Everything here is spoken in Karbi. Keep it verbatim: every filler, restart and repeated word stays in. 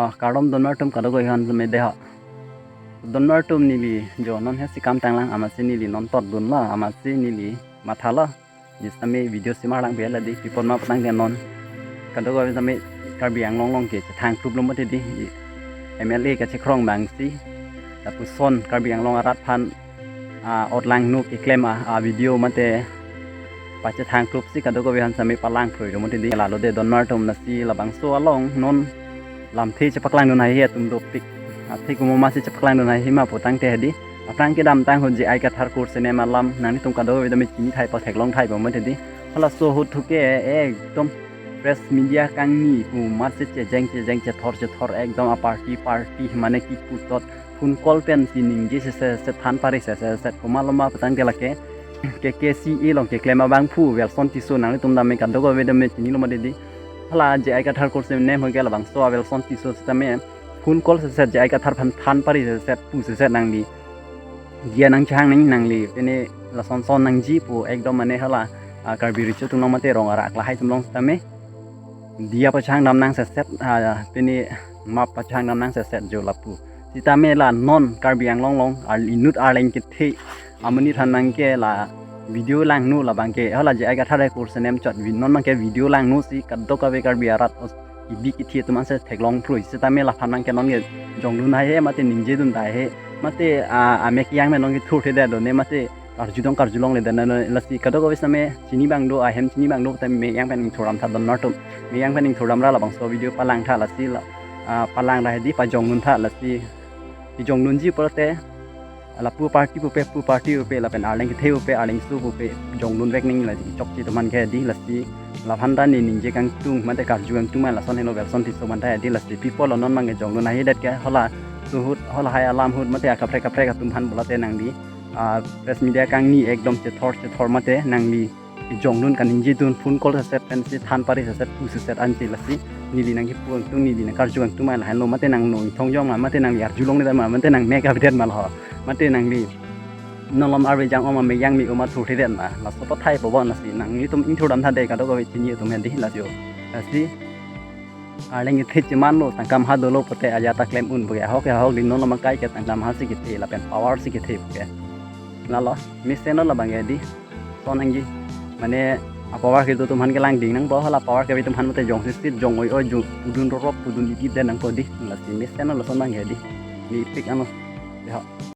Ah, kardom donmar atum kadokave aphan sitame dei ho. Donmar atum neli jo non he si kam tanglang amatsi neli non totdunlo amatsi neli mathalo. Neli sitame video si marlang bela dei pi apot ma putangte non kadokave sitame Karbi Anglong along ke chethang kluplo mati dei. M L A kachekrong abangsi lapuson Karbi Anglong arat aphan ah, ot langno keklem a, a video mate pachethang klupsi kadokave aphan sitame palang phroilo mati dei. Lalo dei donmar atum, lasi labangso along non lamthe chepaklangdun haihe atum dopik. Athe komat masi chepaklangdun haihe ma putangte dei, aphrang kedamtang ahut J I Kathar kursenem alam nanglitum kadokave sitame chini thai, patheklong thai bom mati dei. Halaso ahut thu ke ekdom press media kangni pu amatsi chejeng chejeng, chethor chethor, ekdom a party party mane kipu tot phone call pensi ningje se se se than pari se se se komatlo ma putangte lake K K C A along keklem abangphu Welson Tisso, nanglitum sitame kadokave sitame chinilo mati dei. Hala J I Kathar kursenem ahut ke labangso a Welson Tisso sitame phone call se se J I Kathar aphan than pari se se pu se se nangli diya nangchehang nang nangli pine lason son nangji pu ekdom mane hala ah, Karbi Recho atum along mate rong arak lahai atum along sitame diya pachehang dam nang se se ah, pine map pachehang dam nang se se jo lapu. Sitame la non Karbi Anglong along ar inut arleng kethe amonit aphan abangke la video langno, labangke hala J I Kathar kursenem chot vi non abangke video langno si kadokave Karbi arat os ibi kithi atum anse theklong phroi. Sitame laphan abangke non ke jongdun haihe mate ningjedun haihe mate ah, amek yang me non ke thurthe dei done mate karjudun karjulongle dei done, lasi kadokave sitame chini abang do, ahem chini abang do te me yang pen ingthurdam tha donmar atum. Me yang pen ingthurdamra labangso video palang tha, lasi la ah, palang ra dei pajongdun tha, lasi kejongdunji pulote lapu party pupe, pu party pupe, lapen arleng kethe pupe, arleng su pupe jongdun vek nangji, lasi chokche atum aphan ke dei. Lasi laphan ta ne ningje kangtung mate karju kangtung ma lason helo Welson Tisso aphan ta dei. Lasi pi apotlo non abangke jongdun haihedet ke, halaso ahut, hala lahai alam ahut mate akaprek kaprek atum aphan pulote nangli ah, press media kangni ekdom chethor chethor mate nangli kejongdun kaningjedun phone call se se pensi than pari se se pu se se ansi, lasi neli nangkipu kangtung, neli nangkarju kangtung ma lahenlo, mate nang nong thongjong ma, mate nangli arjulongle dei ma, mate nang mek avedet ma lo, mate nangli nolom arve jang oma, mek yang me oma thurthe dei ma, laso pathai po bon, lasi nanglitum ingthurdam tha dei kadokave chini atum dei, lasi o. Lasi arleng kethe chemanlo, tangka maha dolo pote ajat ta klem un puke, ahok ke ahok dei, non lama kai ke tangka maha si kethe lapen power si kethe puke. Lalo mesenlo labangke dei, son nangji. Mane a power kedo atum aphan ke langding nangpo, hala power kave atum aphan mate jongsi sit jong oi oi jong pudun rorop pudun idip dei nangpo dei. Lasi mesenlo lason abangke dei. Nepik ano. Dei ho.